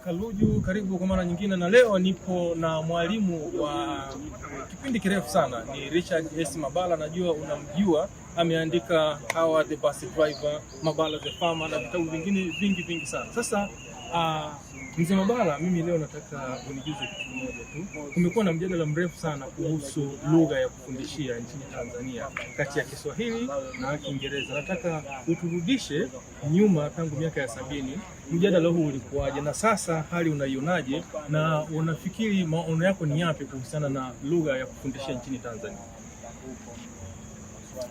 Kaluju, karibu kwa mara nyingine, na leo nipo na mwalimu wa kipindi kirefu sana, ni Richard S. Mabala. Najua unamjua, ameandika Hawa the Bus Driver, Mabala the Farmer na vitabu vingine vingi vingi sana. Sasa mzee Mabala, mimi leo nataka unijuze kitu kimoja tu. Kumekuwa na mjadala mrefu sana kuhusu lugha ya kufundishia nchini Tanzania kati ya Kiswahili na Kiingereza. Nataka uturudishe nyuma tangu miaka ya 70, mjadala huu ulikuwaje na sasa hali unaionaje, na unafikiri maono yako ni yapi kuhusiana na lugha ya kufundishia nchini Tanzania?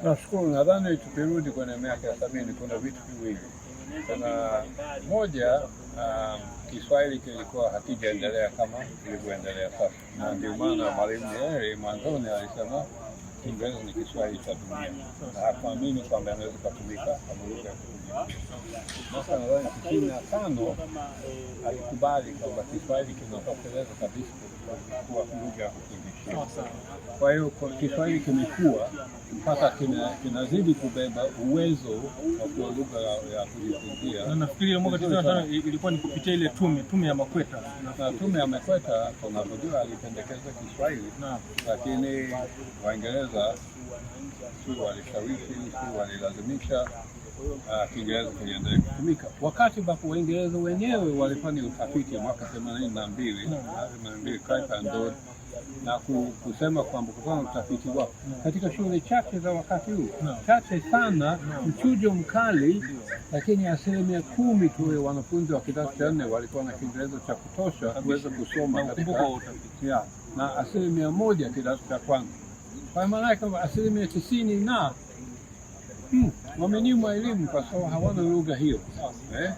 Nashukuru. Nadhani tukirudi kwenye miaka ya 70 kuna vitu viwili. Kuna moja, Kiswahili kilikuwa hakijaendelea kama kilivyoendelea sasa, na ndio maana Mwalimu Nyerere mwanzoni alisema Kiingereza ni Kiswahili cha dunia, na hakuamini kwamba inaweza kutumika kama lugha ya kufundisha. Mwaka nadhani 95 alikubali kwamba Kiswahili kinatosheleza kabisa kuwa lugha ya kufundishia. Kwa hiyo Kiswahili kimekuwa mpaka kinazidi kubeba uwezo wa kuwa lugha ya kujifunzia. Na nafikiri mwaka 95 ilikuwa ni kupitia ile tume ya Makweta. Na tume ya Makweta tunavyojua alipendekeza Kiswahili, lakini Waingereza si walishawishi, si walilazimisha Kiingereza kiendelee kutumika, wakati ambapo Waingereza wenyewe walifanya utafiti mwaka 82, Criper and Dodd, na kusema kwamba kufanya utafiti wao katika shule chache za wakati huu, chache sana, mchujo mkali, lakini 10% tu ya wanafunzi wa kidato cha nne walikuwa na Kiingereza cha kutosha kuweza kusoma katika, ya, na 1% kidato cha kwanza. Kwa maana yake 90% na wamenyimwa elimu kwa sababu hawana lugha hiyo, eh?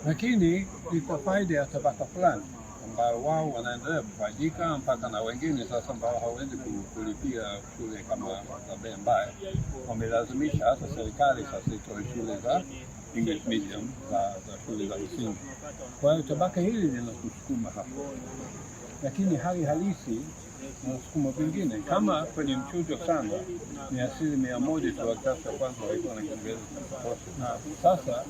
Lakini ni kwa faida ya tabaka fulani ambao wao wanaendelea kufaidika mpaka na wengine sasa ambao hawawezi kulipia shule kama za bei mbaya, wamelazimisha hata serikali sasa itoe shule za English medium za shule za msingi. Kwa hiyo tabaka hili linatusukuma hapo, lakini hali halisi nasukuma vingine kama kwenye mchujo sana ni 100% tu wa kidato cha kwanza walikuwa na Kiingereza cha kutosha. Sasa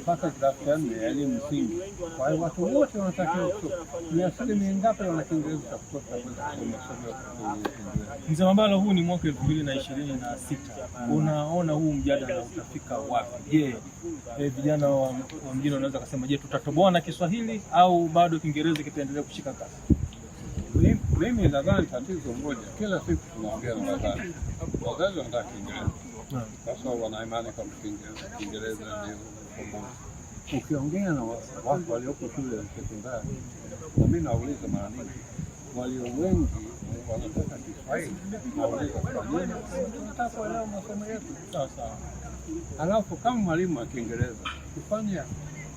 mpaka kidato cha nne elimu msingi, kwa hiyo watu wote wanatakiwa kusoma. Ni asilimia ngapi wana Kiingereza cha kutosha kuweza kusoma somo la Kiingereza? Mzee Mabala, huu ni mwaka 2026, unaona huu mjadala utafika wapi? Je, vijana wa mjini wanaweza kusema, je, tutatoboa na Kiswahili au bado Kiingereza kitaendelea kushika kasi? Mimi nadhani tatizo moja, kila siku tunaongea na wazazi, wazazi wanataka Kiingereza. Sasa wana imani kwamba Kiingereza ndio ukombozi. Ukiongea na watu walioko shule ya sekondari, na mimi nauliza mara nyingi, walio wengi wanataka Kiswahili. Nauliza kwa nini? Tunataka kuelewa masomo yetu. Halafu kama mwalimu wa Kiingereza kufanya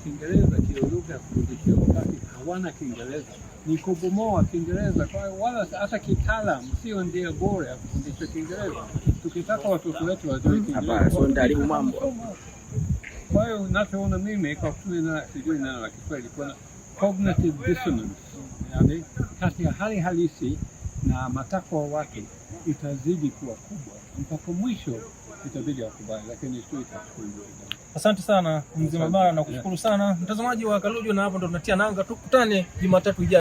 Kiingereza kiwe lugha ya kufundishia wakati hawana Kiingereza ni kubomoa Kiingereza. Kwa hiyo wala hata kitaalam sio ndia bora ya kufundisha Kiingereza. Tukitaka watoto wetu wajue Hapana, sio ndaribu mambo. Kwa hiyo nachoona mimi kwa kutumia, sijui neno la Kiswahili, kuna cognitive dissonance, yani kati ya hali halisi na matakwa wa watu itazidi kuwa kubwa mpaka mwisho itabidi wakubali, lakini sio itachukua muda. Asante sana mzee Mabala, nakushukuru sana mtazamaji wa Kaluju, na hapo ndo tunatia nanga. Tukutane Jumatatu ijayo.